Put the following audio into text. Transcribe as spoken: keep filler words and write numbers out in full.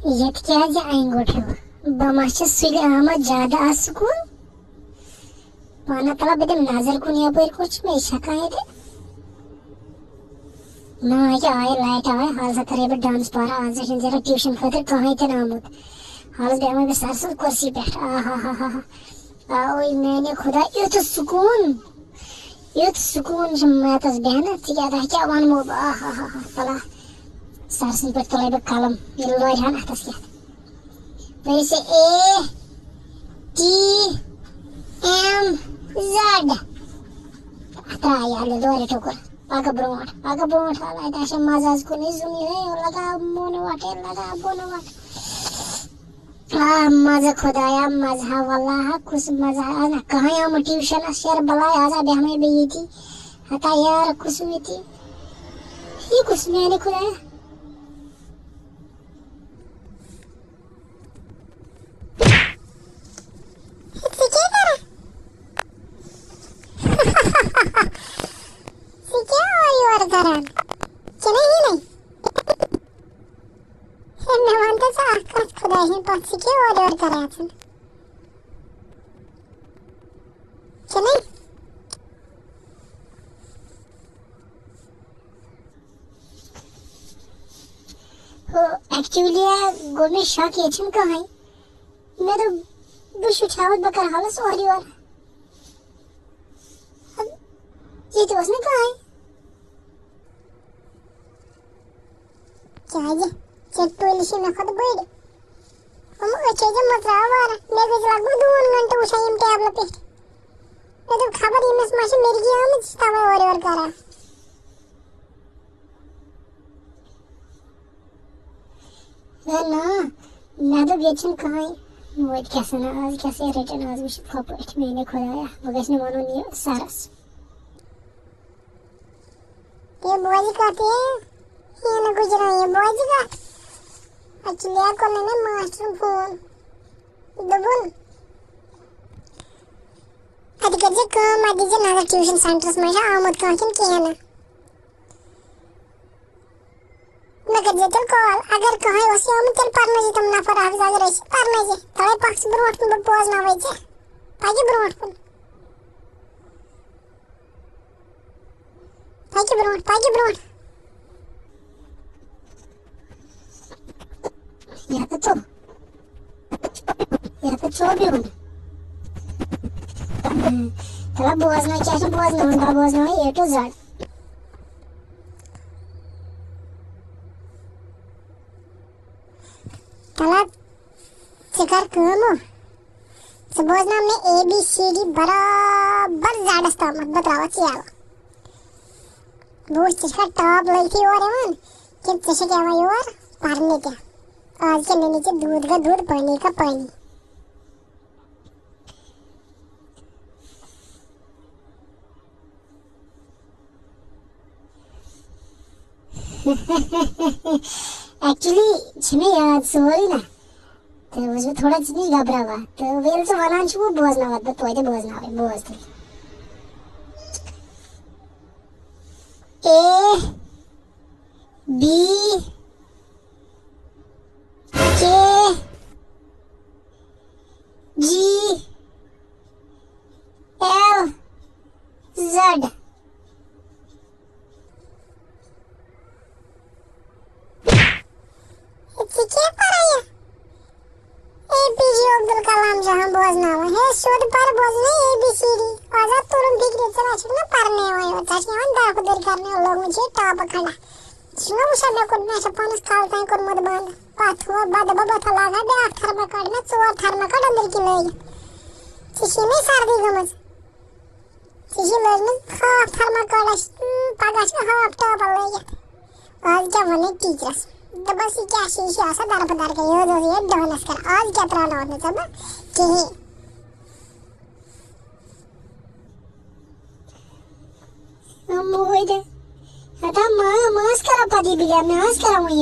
ییٚتہِ کیٛازِ اَنہِ گوٚٹ ہیوٗ؟ بہٕ ما چھَس سُلہِ آمٕژ زیادٕ آز سکوٗل؟ پانہٕ تَلہ بہٕ دِمہٕ نظر کُن یَپٲرۍ کُس چھُ مےٚ، یہِ چھَکھا ییٚتہِ؟ نہ، ییٚکیٛاہ آیہِ لایٹ آیہِ، حالَس ہا کَرے بہٕ ڈانٕس پارا، آز چھِنہٕ ذرا ٹیوٗشَن خٲطرٕ کٕہٕنۍ تہِ نہٕ آمُت۔ حالَس بیٚہمَے بہٕ سَر سٕنٛز کُرسی پٮ۪ٹھ۔ آ ہا ہا ہا ہا۔ آوٕے میٛانہِ خۄدا، یُتھ سکوٗن، یُتھ سکوٗن چھُ میتَس بیٚہنَس، ژٕ کیٛاہ تام کیٛاہ وَنمو بہٕ، آ ہا ہا ہا۔ تَلہ سَر سٕنٛدِ پٲٹھۍ تُلَے بہٕ قلم، ییٚلہِ لورِ ہَن اَتھَس کیٛاہ۔ پٔرِو سا اے ٹی ایم زیڈ۔ اَتھ آیہِ یاد، لورِ ٹُکُر۔ پَکہٕ برونٛٹھ، پَکہٕ برونٛٹھ، اَلہٕ اَتہِ آسہِ مَزٕ آز کُنُے زوٚن یِہوٚے، لگاو بۄنہٕ وَٹھ، لگاو بۄنہٕ وَٹھ۔ آ، مَزٕ خۄدایا، مَزٕ ہا، واللہ ہا، کُس مَزٕ ہا، آز نہ کٕہٕنۍ آمُت ٹیوٗشَنَس، شیر بَلاے، آز ہا بیٚہمَے بہٕ ییٚتی۔ ہتا یار، کُس ییٚتی؟ یہِ کُس میٛانہِ خۄدایا؟ ژٕ کیٛاہ کران؟ ژٕ کیٛاہ اورٕ یورٕ کران؟ ژےٚ نَے یی نَے؟ ہے، مےٚ وَن تہٕ ژٕ اَکھ کَتھ خۄداے ہِنٛدۍ پَتھ، ژٕ کیٛاہ اورٕ یورٕ کران ژٕ؟ ژےٚ نَے؟ ہُہ، actually گوٚو مےٚ شک، ییٚتہِ چھُنہٕ کٕہٕنۍ۔ مےٚ دوٚپ، بہٕ شُٹھیوَس، بہٕ کَرٕ حالَس اورٕ یورٕ۔ اَدٕ ییٚتہِ اوس نہٕ کٕہٕنۍ۔ کیٛازِ؟ ژےٚ ٹُلۍ چھِ مےٚ کھۄتہٕ بٔڑۍ۔ یِم أچھ ٲسۍ مٕژراوان واریاہ۔ مےٚ گٔژھۍ لگ بگ دۄن گھنٹہٕ وٕچھان یِم ٹیبلہٕ پٮ۪ٹھ۔ مےٚ دوٚپ، خبر ییٚمِس ما چھِ مِرگی آمٕژ، یہِ چھِ تَوَے اورٕ یورٕ کران۔ ہے نہ، مےٚ دوٚپ ییٚتہِ چھُنہٕ کٕہٕنۍ۔ وۄنۍ کیٛاہ سا نہ، آز کیٛاہ سا رٔٹِن، آز وٕچھ ہُپٲٹھۍ، میٛانہِ خۄدایا، بہٕ گژھِ نہٕ وَنُن یہِ سَرَس۔ یہِ بوزِ کَتھ، یہِ، یہِ نہٕ گُجران، یہِ بوزِ کَتھ۔ Actually کوٚر نہٕ مےٚ ماسٹرَن فون۔ دوٚپُن، اَتہِ کٔرۍزِ کٲم، اَتہِ دیٖزِ نظر ٹیوٗشَن سٮ۪نٹَرَس منٛز چھا آمُت کانٛہہ کِنہٕ کِہیٖنۍ نہٕ۔ مےٚ کٔرۍزِ تیٚلہِ کال، اگر کٕہٕنۍ اوس آمُت، تیٚلہِ پَرنٲیزِ تِم نفر اَکھ زٕ، اگر ٲسۍ، پَرنٲیزِ۔ تَوَے پَکھ ژٕ برونٛٹھ کُن، بہٕ بوزناوَے ژےٚ۔ پَکہِ برونٛٹھ کُن۔ پَکہِ برونٛٹھ، پَکہِ برونٛٹھ۔ یَتھ ژوٚپ۔ یَتھ ژوٚپ یِوان۔ تَلہ بوزناو، کیٛاہ چھُ بوزناوُن؟ بہٕ بوزناوَے A to Z۔ تَلہ ژٕ کَر کٲم، ژٕ بوزناو مےٚ A B C D برابر زیڈَس تامَتھ، بہٕ ترٛاوَتھ ژٕ یَلہٕ۔ بہٕ وٕچھِ، ژےٚ چھےٚ ٹاپ لٲگتھٕے یور یِوان کِنہٕ ژےٚ چھَکھ یِوان یور پَرنہِ تہِ؟ آز کیٛاہ نِنہِ ژےٚ دوٗد کا دوٗد، پانی کا پانی۔ Actually چھِ مےٚ یاد سورُے نہ۔ تہٕ وۄنۍ چھُس بہٕ تھوڑا ژےٚ نِش گبراوان۔ تہٕ وۄنۍ ییٚلہِ ژٕ وَنان چھُکھ، بہٕ بوزناوَتھ، بہٕ توتہِ بوزناوَے، بوز تیٚلہِ۔ A B K G L Z۔ ژٕ کیٛاہ پَران یہِ؟ A P J Abdul Kalam چھِ ہم بوزناوان۔ ہے، سیوٚد پَر بوزنَے A B C D۔ آز آو تُلُن فِکرِ، ژٕ نہ چھُکھ نہ پَرنَے یِوان یور، ژےٚ چھِ یِوان دَہ دٔرۍ کَرنہِ، لوگمُت چھِ یہِ ٹاپہٕ کھنٛڈا۔ ژٕ چھُکھ نہ وٕچھان مےٚ کوٚر، مےٚ چھِ پَنُس کَلہٕ تام کوٚرمُت بنٛد۔ پَتھ ہُہ بَدٕ بَبَتھ لاگان بیٛاکھ تھرمَکاٹ، مےٚ ژور تھرمَکاٹ أنٛدٕرۍ کِنۍ لٲگِتھ۔ ژےٚ چھِ مےٚ سردی گٔمٕژ۔ ژےٚ چھِ لٲجمٕژ ہاف تھرماکوٹ اَسہِ، اۭں، پَگاہ چھِ ہاف ٹاپَل لٲگِتھ۔ آز کیٛاہ وَنَے ٹیٖچرَس؟ دوٚپمَس، یہِ کیٛاہ چھِ؟ یہِ چھِ آسان دربہٕ درکَے، یہِ حظ اوس یہِ ڈانَس کَران۔ آز کیٛاہ ترٛاوناوَتھ نہٕ ژےٚ بہٕ کِہیٖنۍ؟ موٗدۍ۔ ہتا ما-، ما ٲس کَران پَتہٕ یہِ بِلیٛاہ، مےٚ ٲس کَران وۄنۍ یہِ۔